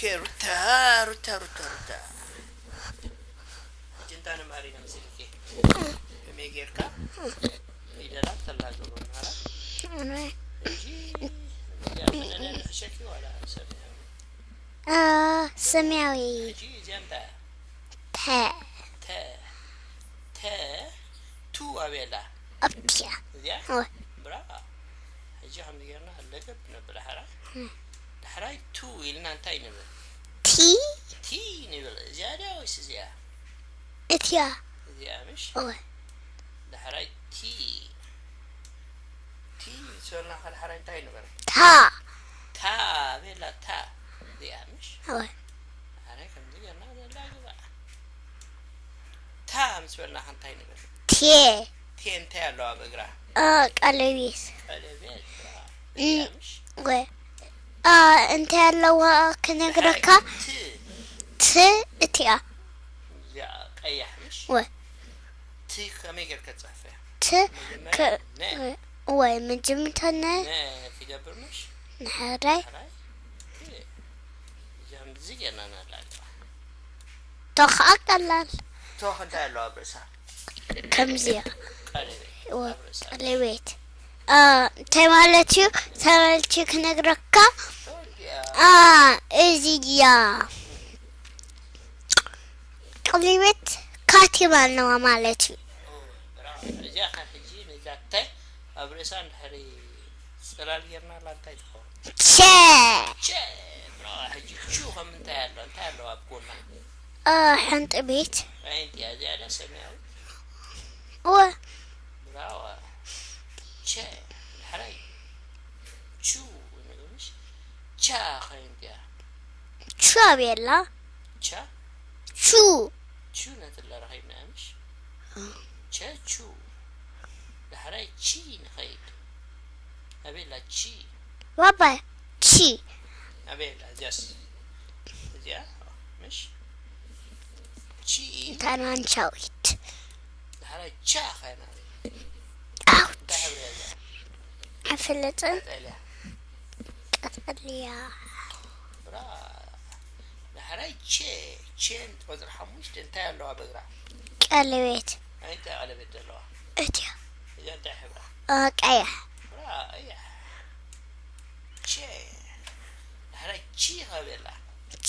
ኦኬ፣ ሩታ፣ ሩታ፣ ሩታ፣ ሩታ። ሕጂ እንታ ንማሪ ነምስልኪ። ከመይ ጌርካ ፊደላት ተላግቦ ንማራ? ሕጂ እዚኣ መደዳ ንሕሸኪ ዋላ ሰማያዊ? አ፣ ሰማያዊ። ሕጂ እዚኣ እንታይ እያ? ተ። ተ። ተ። ቱ ኣበይ ኣላ? ኣብቲያ። እዚኣ? እወ። ብራቮ። ሕጂ ከምዚ ጌርና ለገብ ነብል ሓራ። እም። ዳሕራይ ቱ ኢልና እንታይ ንብል? ቲ። ቲ ንብል። እዚኣ ድያ ወይስ እዚኣ? እቲያ። እዚኣ ምሽ? እወ። ዳሕራይ ቲ። ቲ ምስ በልና ከ ዳሕራይ እንታይ ንብል? ታ። ታ፣ ቤላ ታ። እዚኣ ምሽ? እወ። ዳሕራይ ከምዚ ጌርና ዘላ ግባ። ታ ምስ በልና ከ እንታይ ንብል? ቴ። ቴ እንታይ ኣለዋ ኣብ እግራ? አ፣ ቀለቤት። ቀለቤት፣ ብራቮ። እም፣ እዚኣ ምሽ? እወ። አ፣ እንታይ ኣለዋ ክነግረካ? ዳሕራይ ት። ት እቲኣ። እዚኣ ቀያሕ ምሽ? እወ። ቲ ከመይ ጌርካ ትጽሕፍያ? ት መጀመርያ ከ-፣ ነ። እወ፣ መጀመርታ ነ። ነ ትገብር ምሽ? ንሕራይ። ንሕራይ። ቲ። እዚኣ ከምዚ ጌርና ነላግባ። ቶ ኸዓ ቀላል። ቶ እንታይ ኣለዋ ኣብ ርእሳ? ከምዚኣ። ቀለቤት። እወ፣ ኣብ ርእሳ። ቀለቤት። አ፣ እንታይ ማለት እዩ? እንታይ ማለት እዩ ክነግረካ? ቶ እዚኣ። አ፣ እዚኣ። ቀለቤት ካቲም ኣለዋ ማለት እዩ። ኦ፣ ብራቮ። እዚኣ ኸ ሕጂ ነዛ ተ ኣብ ርእሳ እንድሕሪ ጽላል ጌርናላ እንታይ ትኸውን? ቸ። ቸ። ብራቮ። ሕጂ ቹ ከም እንታይ ኣሎ? እንታይ ኣለዋ ኣብ ጎና? አ፣ ሕንጥቤት። ኣይ፣ እንድያ፣ እዚኣ ድያ ሰማያዊ? እወ። ብራቮ። ቸ። ድሕራይ ቹ ንብል ምሽ? ቻ ኸ እንታይ እያ? ቹ ኣበይ ኣላ? ቻ? ቹ። ቹ ነትለ ረኺብና ምሽ? ቸ ቹ። ዳሕራይ ቺ ንኸይድ። ኣበይ ኣላ ቺ? ባባ፣ ቺ። ኣበይ ኣላ? እዚኣስ? እዚኣ? ምሽ? ቺ። ታናንቻዊት። ዳሕራይ ቻ ኸይና። ኣውች። እንታይ ሕብሪ እያ እዚኣ? ኣይፈልጥን። ቀጠልያ። ቀጠልያ። ብራ። ዳሕራይ ቼ፣ ቼን ቁጽሪ ሓሙሽተ እንታይ ኣለዋ ኣብ እግራ? ቀለቤት። ኣይ፣ እንታይ ቀለቤት ዘለዋ? እቲያ። እዚኣ እንታይ ሕብራ? አ፣ ቀያሕ። ብራ፣ ቀያሕ። ቼ። ዳሕራይ ቺ ኸበላ።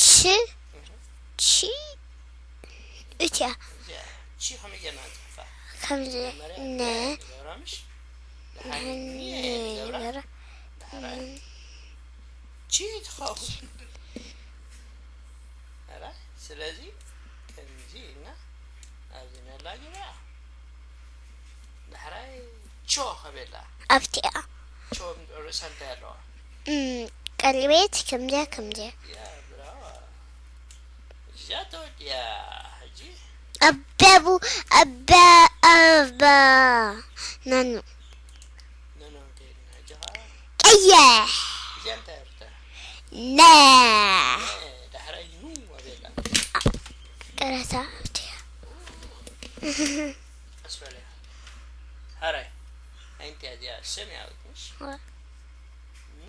ቺ፣ እህ። ቺ፣ እቲያ። እዚኣ ቺ ኸመይ ጌርና ንጽሕፋ? ከምዚ፣ መጀመርያ ነ፣ ነ ንገብራ ምሽ? ዳሕራይ ነ ነ ንገብራ? ንገብራ። ዳሕራይ ነ። ቺ ትኸውን። ኣላ፣ ስለዚ ከምዚ ኢልና ኣብዚ ነላግባ። ዳሕራይ ቾ ከቤላ። ኣብቲኣ። ቾ ርእሳ እንታይ ኣለዋ? እም፣ ቀልቤት ከምዚያ፣ ከምዚያ። ያ፣ ብራዋ። እዛ ተወዲያ፣ ሕጂ። ኣበቡ፣ ኣበ-፣ ኣበ-፣ ነኑ። ነኑ ከይድና፣ ሕጂ ኸዓ ቀይሕ። እዚኣ እንታይ ርታ? ነ። ነ፣ ዳሕራይ ኑ ኣቤላ። ረሳ፣ ኣብቲያ። ቀስ በል ኢኻ። ሓራይ፣ ኣይ፣ እንታይ እዚኣ ሰማያዊት ምሽ? ዋ። ኑ።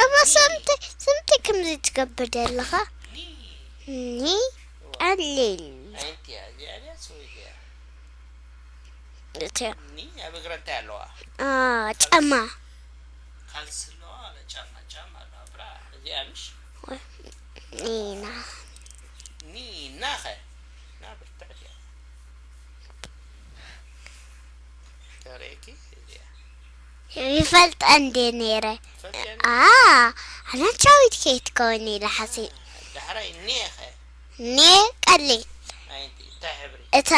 ኣባ፣ ሰምቲ፣ ሰምቲ ከምዚ ትገብር ዘለኻ? ኒ። ኒ? ዋ። ቀሊል። ኣይ፣ እንታይ እዚኣ ድያ፣ ስወይ ድያ? እቲያ። ኒ፣ ኣብ እግራ እንታይ ኣለዋ? አ፣ ጫማ። ካልሲ ኣለዋ፣ ጫማ፣ ጫማ ኣለዋ፣ ብራ። እዚኣ ምሽ? ኒና። ኒና ኸ? ና ብርትዕት እያ። ተርእየኪ እዚኣ። ይፈልጣ እንዴ ነይረ? ትፈልጥያ እንዴ? አ፣ ኣነ ቻዊት ከይትከውን ኢለ ሓሲብ። ዳሕራይ ኔ ኸ? ኔ ቀሊል። ኣይ፣ እንታይ ሕብሪ? እታ፣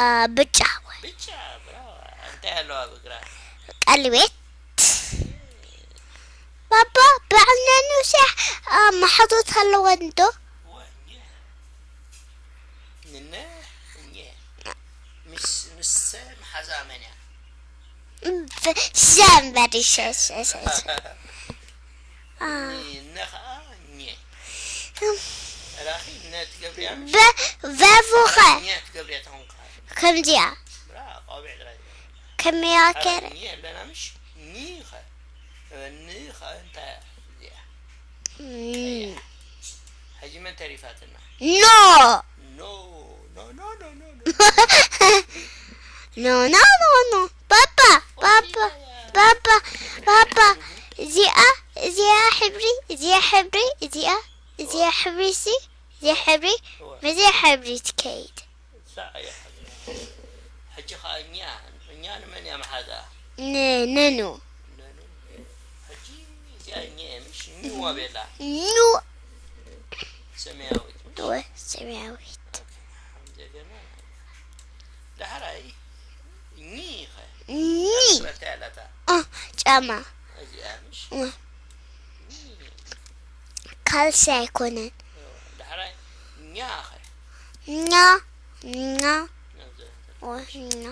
አ፣ ብጫ። ብጫ፣ ብራዋ። እንታይ ኣለዋ ኣብ እግራ? ቀልቤት። ባባ፣ በዓል ነኑ ሲያ፣ አ፣ ማሕቶት ኣለወን ዶ? ወ፣ ኘ። ንነ፣ ኘ። ምስ፣ ምስ መሓዛ መን እያ? ብ-፣ ሰንበዲ፣ ሸ-፣ ሸ-፣ ሸ-፣ ሸ-። አ። ንነ ኸዓ፣ ኘ። ራኺ፣ ነ ትገብርያ ምሽ? በ-፣ በቡ ኸ? ኘ ትገብርያ ተኾንካ። ከምዚኣ። ብራ፣ ቆቢዕ ጥራይ። ከመይ ኣከረ? ኒ ኣለና ምሽ? ኒ ኸ? ኒ ኸ እንታይ እያ? እዚኣ። እም፣ ሕጂ መን ተሪፋትና? ኖ ኖ ኖ ኖ ኖ ኖ ኖ ኖ ኖ ኖ ኖ ፓፓ ፓፓ ፓፓ ፓፓ እዚኣ እዚኣ ሕብሪ እዚኣ ሕብሪ እዚኣ እዚኣ ሕብሪ ሲ እዚኣ ሕብሪ በዚኣ ሕብሪ ትከይድ እዛ እያ ሓዛ። ሕጂ ኸዓ እኛ እኛ ንመን እያ መሓዛ? ን- ነኑ ነኑ። ሕጂ እዚኣ እኛ እየ ምሽ ኒዋ ቤላ ኑ ሰማያዊት ምሽ? ወ ሰማያዊት ዳሕራይ እኚኸ ኒ ረታ ያላታ አ ጫማ እዚኣ ምሽ እ፣ ካልሲ ኣይኮነን ዳሕራይ እኛኸ እኛ እኛ ወ እኛ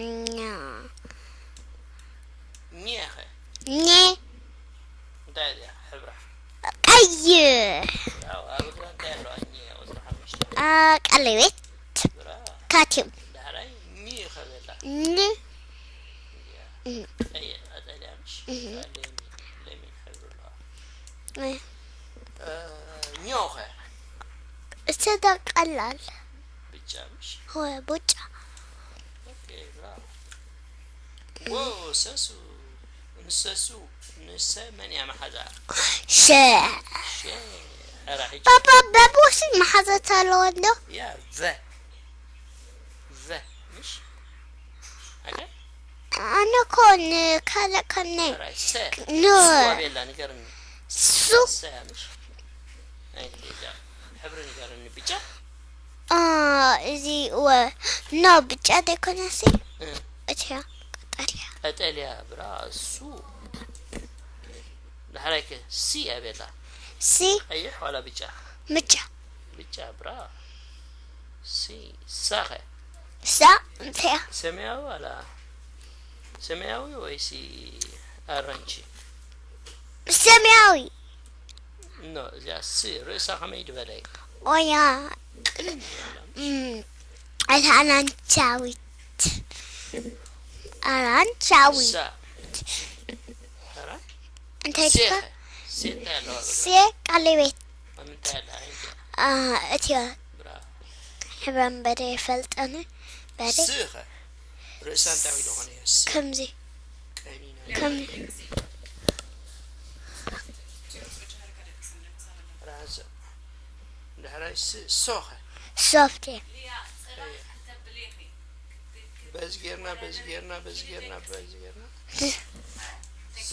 እኛ እኚኸ ኒ እንታይ እዚኣ ሕብራ ቀይሕ ያው ኣብ እግራ እንታይ ኣለዋ እኚ ቁፅሪ ሓሙሽተ አ፣ ቀለቤት ግራ ካቲም ዳሕራይ እኚኸ ዘላ ን ቀይሕ ቀጠልያ ምሽ ለሚን ለሚን ሕብሪ ኣለዋ እ፣ ኞኸ እሰዳ ቀላል ብጫ ምሽ ሆ ብጫ ኦኬ ብራቮ ዎ ሰሱ ንሰሱ ንሰ መን እያ መሓዛ ሸ ሸ ኧረ ሕጂ ባባ በቦሲ መሓዘት ኣለዎ እንዶ ያ ቨ ቨ ምሽ ኣገ ኣነ ኮን ካልእ ከነ ራይ ሰ ኖ ሱ ኣበላ ንገርኒ ሱ ሰ ምሽ ኣይ ዛ ሕብሪ ንገርኒ ብጫ አ፣ እዚ ወ ኖ ብጫ ደይኮነሲ እ፣ እቲያ ቀጠልያ ቀጠልያ ብራ ሱ ዳሕራይከ ሲ ኣበላ ሲ ቀይሕ ዋላ ብጫ ምጫ ብጫ ብራ ሲ ሳኸ ሳ እንተያ ሰማያዊ ዋላ ሰማያዊ ወይሲ ኣራንቺ ሰማያዊ ኖ እዚኣ ሲ ርእሳ ከመይ ዝበለ እዩ ኦያ ኣራንቻዊት ኣራንቻዊ እሳ ኧረ እንታይ ሴኸ ትካ ሴ እንታይ ኣለዋ ሴ ቃሌ ቤት ኣብ ምንታይ ኣላ ኣይንተ እትዮ ብራ ሕብረን በደ ይፈልጠኒ በደ ስኸ ርእሳ እንታይ ኢሉ ኾነ እዮ ስ ከምዚ ቀኒና ከም ራዘ ድሕራይ ስ ሶኸ ሶፍት እየ በዚ ጌርና በዚ ጌርና በዚ ጌርና በዚ ጌርና ሶ